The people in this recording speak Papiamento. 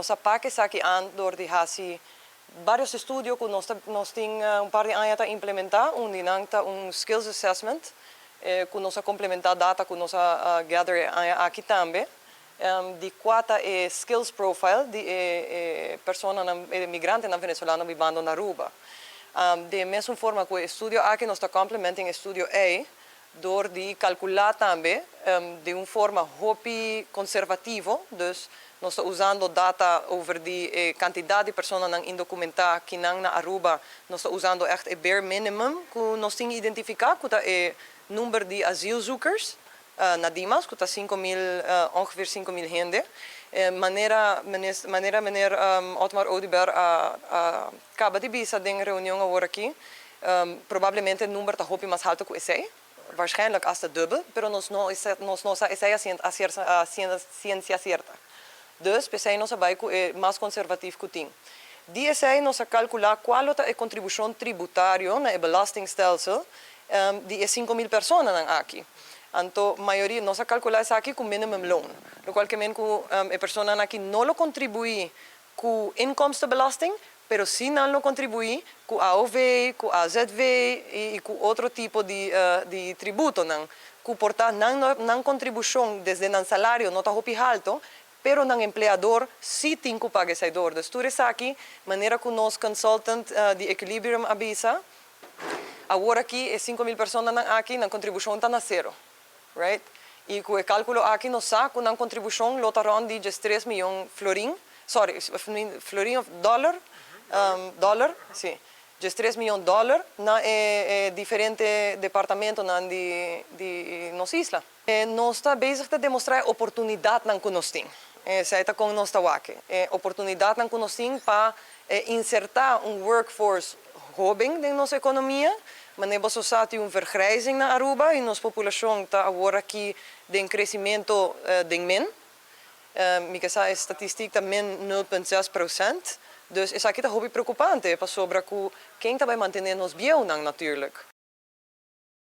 Nos a pak esaki aan door di hasi varios estudio ku nos tin un par di aña ta implementá. Un di nan ta un skills assessment ku nos a komplementá data ku nos a gather e aña aki tambe di kua ta e skills profile di e personanan, e migrantenan venezolano bibando na Aruba. Di mesun forma ku e estudio aki, nos ta complementing e estudio ei door di kalkulá tambe di un forma hopi konservativo, dus nos ta usando data over di e kantidat di personanan indokumentá akinan na Aruba. Nos ta usando echt e bare minimum ku nos tin identifiká, ku ta e number di asielzoekers na Dimas, ku ta 5000, ongeveer 5000 hende. Manera meneer Otmar Oduber a kaba di bisa den reunion awor aki, probablemente e number ta hopi mas haltu ku esei, waarschijnlijk hasta dubbel, pero nos no sa esei a siensia sierta. Dus, p'esei nos a bai ku e mas konservativo ku tin. Di esei nos a kalkulá kua ta e kontribushon tributario na e belastingstelsel di e 5000 personanan aki. Anto, mayoria, nos a kalkulá esaki ku minimum loon. Lokual ke men ku e personanan aki no lo kontribuí ku inkomstenbelasting, pero si nan lo kontribuí ku AOV, ku AZV i ku otro tipo di tributonan. Ku por ta nan kontribushon desde nan salario no ta hopi haltu, pero nan empleador si tin ku paga esei door. Dus tur esaki, manera ku nos consultant di Equilibrium a bisa, awor aki e 5000 personanan aki, nan kontribushon ta na zero. Right? I ku e kálkulo aki nos sa ku nan kontribushon lo ta rond di 3 mion florin, sorry, florin òf dòler, dòler, si. 3 mion dòler na e diferente departamentonan di nos isla. Nos ta bezig ta demostrá oportunidatnan ku nos tin. Esei ta kon nos ta wak e. Oportunidatnan ku nos tin pa insertá un workforce hóben den nos ekonomia. Manera bo sa, tin un vergrijzing na Aruba i nos populashon ta awor aki den kresementu den min. Mi ke sa, statistika ta min 0,6%. Dus esaki ta hopi preokupante pasobra ku ken ta bai mantené nos bieunan natuurlijk.